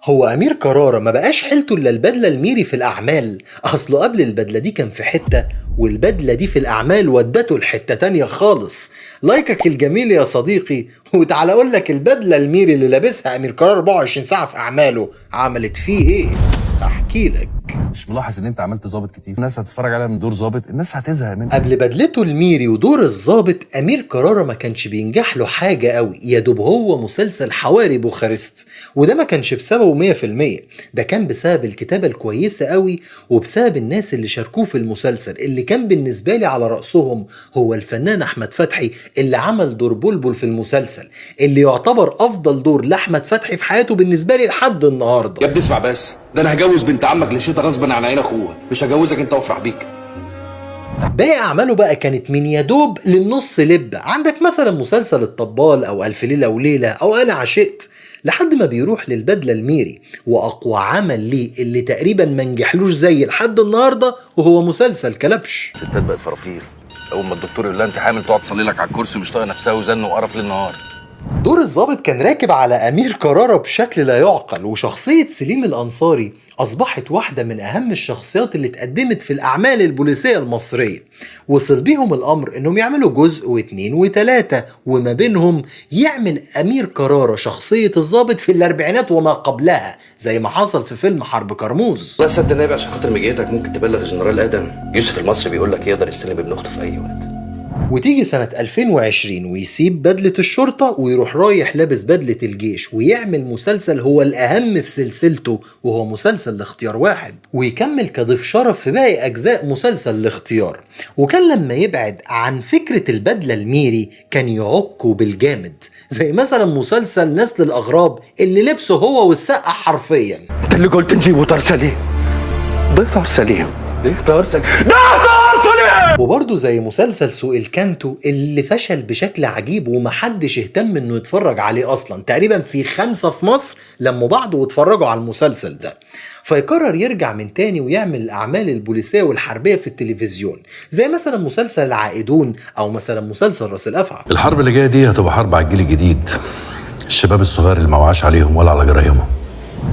هو أمير كرارة ما بقاش حيلته إلا البدلة الميري في الأعمال. أصله قبل البدلة دي كان في حتة، والبدلة دي في الأعمال ودته لحتة تانية خالص. لايكك الجميل يا صديقي، وتعالى أقول لك البدلة الميري اللي لابسها أمير كرارة 24 ساعة في أعماله عملت فيه إيه؟ أحكي لك. مش ملاحظ ان انت عملت ظابط كتير؟ الناس هتتفرج عليها من دور ظابط، الناس هتزهق منك. قبل بدلته الميري ودور الظابط، امير كرارة ما كانش بينجح له حاجة قوي، يا دوب هو مسلسل حواري بوخارست، وده ما كانش بسببه 100%، ده كان بسبب الكتابة الكويسة قوي وبسبب الناس اللي شاركوه في المسلسل، اللي كان بالنسبة لي على رأسهم هو الفنان احمد فتحي اللي عمل دور بلبل في المسلسل، اللي يعتبر افضل دور لاحمد فتحي في حياته بالنسبة لي لحد النهاردة. يا ابني اسمع بس، ده انا هجوز بنت عمك لشتا غصبا عن عين اخوها، مش هجوزك انت وافرح بيك. باقي اعماله بقى كانت من يدوب للنص لبة. عندك مثلا مسلسل الطبال او الف ليلة وليلة او انا عشقت، لحد ما بيروح للبدلة الميري واقوى عمل ليه اللي تقريبا ما نجحلوش زي لحد النهارده، وهو مسلسل كلبش. ستات بقت فرافير، اول ما الدكتور يقول لها انت حامل تقعد تصلي لك على الكرسي ومش طايقة نفسها وزن وقرف ليل نهار. دور الضابط كان راكب على أمير كرارة بشكل لا يعقل، وشخصية سليم الأنصاري أصبحت واحدة من أهم الشخصيات اللي اتقدمت في الأعمال البوليسية المصرية. وصل بيهم الأمر إنهم يعملوا جزء 2 و3، وما بينهم يعمل أمير كرارة شخصية الضابط في الأربعينات وما قبلها، زي ما حصل في فيلم حرب كرموز. والله صدق النبي عشان خاطر مجيتك ممكن تبلغ الجنرال ادم يوسف المصري، بيقول لك يقدر يستلم ابن اخته في اي وقت. وتيجي سنة 2020 ويسيب بدلة الشرطة ويروح رايح لابس بدلة الجيش ويعمل مسلسل هو الأهم في سلسلته، وهو مسلسل الاختيار واحد، ويكمل كضيف شرف في باقي أجزاء مسلسل الاختيار. وكان لما يبعد عن فكرة البدلة الميري كان يعكه بالجامد، زي مثلا مسلسل نسل الأغراب اللي لبسه هو والسقا حرفيا. انت اللي قلت نجيبه طار سليم، ده طار سليم، ده طار سليم، ده طار سليم. وبرضه زي مسلسل سوق الكانتو اللي فشل بشكل عجيب ومحدش اهتم انه يتفرج عليه اصلا، تقريبا في 5 في مصر لموا بعض واتفرجوا على المسلسل ده. فيقرر يرجع من تاني ويعمل الاعمال البوليسيه والحربيه في التلفزيون، زي مثلا مسلسل العائدون او مثلا مسلسل راس الافعى. الحرب اللي جاية دي هتبقى حرب على الجيل الجديد، الشباب الصغير اللي ما وعاش عليهم ولا على جرايمهم.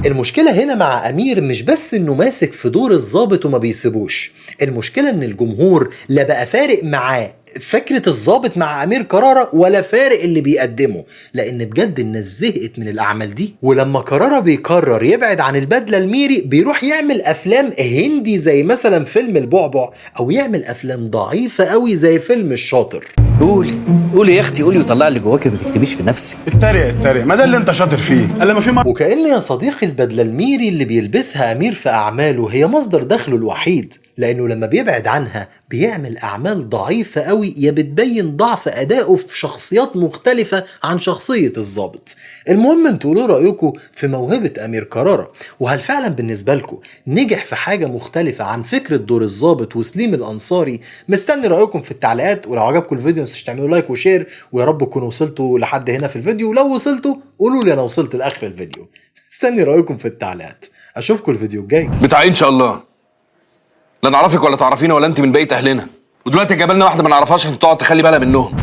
المشكلة هنا مع أمير مش بس إنه ماسك في دور الضابط وما بيسيبوش، المشكلة إن الجمهور لا بقى فارق معاه فكرة الضابط مع أمير كرارة ولا فارق اللي بيقدمه، لأن بجد الناس زهقت من الأعمال دي. ولما كرارة بيقرر يبعد عن البدلة الميري بيروح يعمل أفلام هندي زي مثلا فيلم البعبع، أو يعمل أفلام ضعيفة قوي زي فيلم الشاطر. قولي قولي يا اختي، قولي وطلعي اللي جواكي، ما تكتبيش في نفسك. اتريق اتريق، ما ده اللي انت شاطر فيه. قال ما في وكأن يا صديقي البدلة الميري اللي بيلبسها أمير في أعماله هي مصدر دخله الوحيد، لأنه لما بيبعد عنها بيعمل أعمال ضعيفة قوي، يا بتبين ضعف أدائه في شخصيات مختلفة عن شخصية الضابط. المهم انتوا قولوا رأيكم في موهبة أمير كرارة، وهل فعلا بالنسبة لكم نجح في حاجة مختلفة عن فكرة دور الضابط وسليم الأنصاري؟ مستني رأيكم في التعليقات، ولو عجبكم الفيديو متنسوش تعملوا like و share، ويا رب تكونوا وصلتوا لحد هنا في الفيديو، ولو وصلتوا قولوا لي أنا وصلت لآخر الفيديو. مستني رأيكم في التعليقات، أشوفكم الفيديو الجاي. بتاع ان شاء الله لا نعرفك ولا تعرفينا ولا انت من بقية اهلنا، ودلوقتي جابلنا واحدة ما نعرفهاش عشان تقعد تخلي بالها منهم.